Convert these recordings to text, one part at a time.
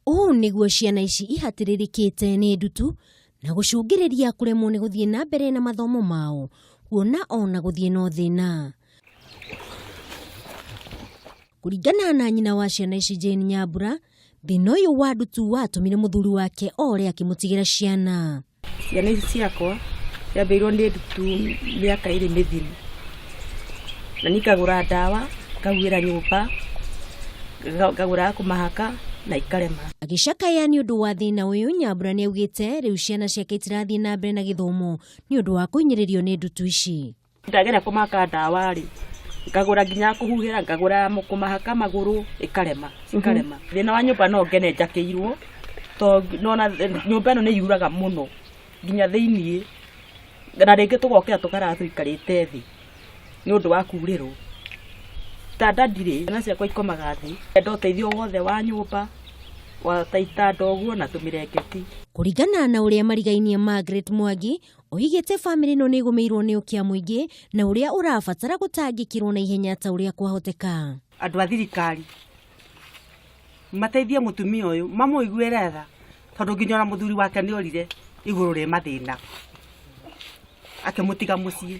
Ũũ nĩguo ciana ici ihatĩrĩrĩkĩte nĩ ndutu na gũcũngĩrĩria kũremwo nĩ gũthiĩ na mbere na mathomo mao kuona ona gũthiĩ no thĩna. Kũringana na nyina wa ciana ici Jane Nyambura, thĩna ũyũ wa ndutu watũmire mũthuri wake ore akĩmũtigĩra ciana. Ciana ici ciakwa ciambĩirwo nĩ ndutu mĩaka ĩrĩ mĩthiru, na niĩ ngagũra ndawa ngahuhĩra nyũmba, ngagũra ya kũmahaka na ikarema. Agĩcakaya nĩ ũndũ wa thĩna ũyũ, Nyambura nĩ augĩte rĩu ciana ciake itirathiĩ na mbere na gĩthomo nĩ ũndũ wa kũhinyĩrĩrio nĩ ndutu ici. Ndageria kũmahaka ndawa rĩ, ngagũra nginya ya kũhuhĩra, ngagũra ya kũmahaka magũrũ ĩkarema, cikarema. Thĩna wa nyũmba no ngene njakĩirwo, tondũ nĩwona nyũmba ĩno nĩ yuraga mũno nginya thĩiniĩ, na rĩngĩ tũgokĩra tũkarara tũikarĩte thĩ nĩ ũndũ wa kurĩrwo. Itanda ndirĩ, ciana ciakwa ikomaga thĩ, ndenda ũteithio wothe wa nyũmba, wa ta itanda ũguo na tũmĩrengeti. Kũringana na ũrĩa marigainie Margaret Mwangi, Oigĩte famĩlĩ ĩno nĩ ĩgũmĩirwo nĩ ũkĩa mũingĩ na ũrĩa ũrabatara gũtangĩkĩrwo na ihenya ta ũrĩa kwahoteka. Andũ a thirikari mateithie mũtumia ũyũ mamũiguĩre tha tondũ nginya ona mũthuri wake nĩ orire igũrũ rĩ mathĩna akĩmũtiga mũciĩ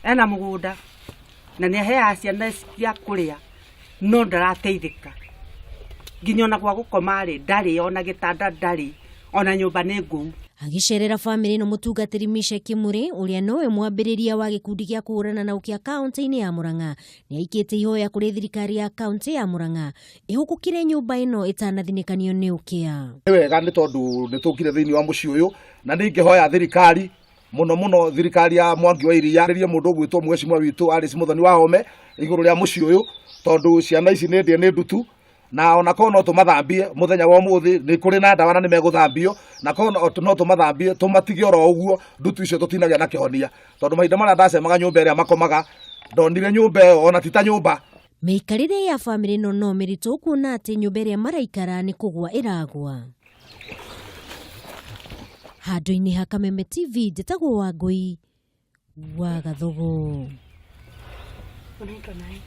ena mũgũnda na nĩ aheaga ciana cia kũrĩa no ndarateithĩka nginya ona gwa gũkoma rĩ ndarĩ ona gĩtanda ndarĩ ona nyũmba nĩ ngũu. Agĩcerera famĩlĩ ĩno mũtungatĩri Misha Kimuri ũrĩa nowe mwambĩrĩria wa gĩkundi gĩa kũhũrana na ũkĩa kaũntĩ-inĩ ya Murang'a nĩ aikĩte ihoya kũrĩ thirikari ya kaũntĩ ya Murang'a ĩhũkũkĩre nyũmba ĩno ĩtanathinĩkanio nĩ ũkĩa. Nĩ wega nĩ tondũ nĩ tũkire thĩinĩ wa mũciĩ ũyũ na nĩ ingĩhoya thirikari mũno mũno thirikari ya Mwangi wa Iria rĩrie mũndũ ũgwĩtwo mwecimwa witũ Alice Muthoni wa Home igũrũ rĩa mũciĩ ũyũ tondũ ciana ici nĩ ndĩe nĩ ndutu na ona korwo no tũmathambie mũthenya wa ũmũthĩ nĩ kũrĩ na ndawa na nĩ megũthambio na korwo no tũmathambie tũmatige oro ũguo ndutu icio tũtinagĩa na kĩhonia tondũ mahinda marĩa ndacemaga nyũmba ĩrĩa makomaga ndonire nyũmba ĩyo ona ti ta nyũmba. Mĩikarĩre ya famĩlĩ ĩno no mĩritũ kuona atĩ nyũmba ĩrĩa maraikara nĩ kũgwa ĩragwa. Handũ-inĩ ha Kameme TV njĩtagwo Wangũi wa Gathogo. Unaitwa nani?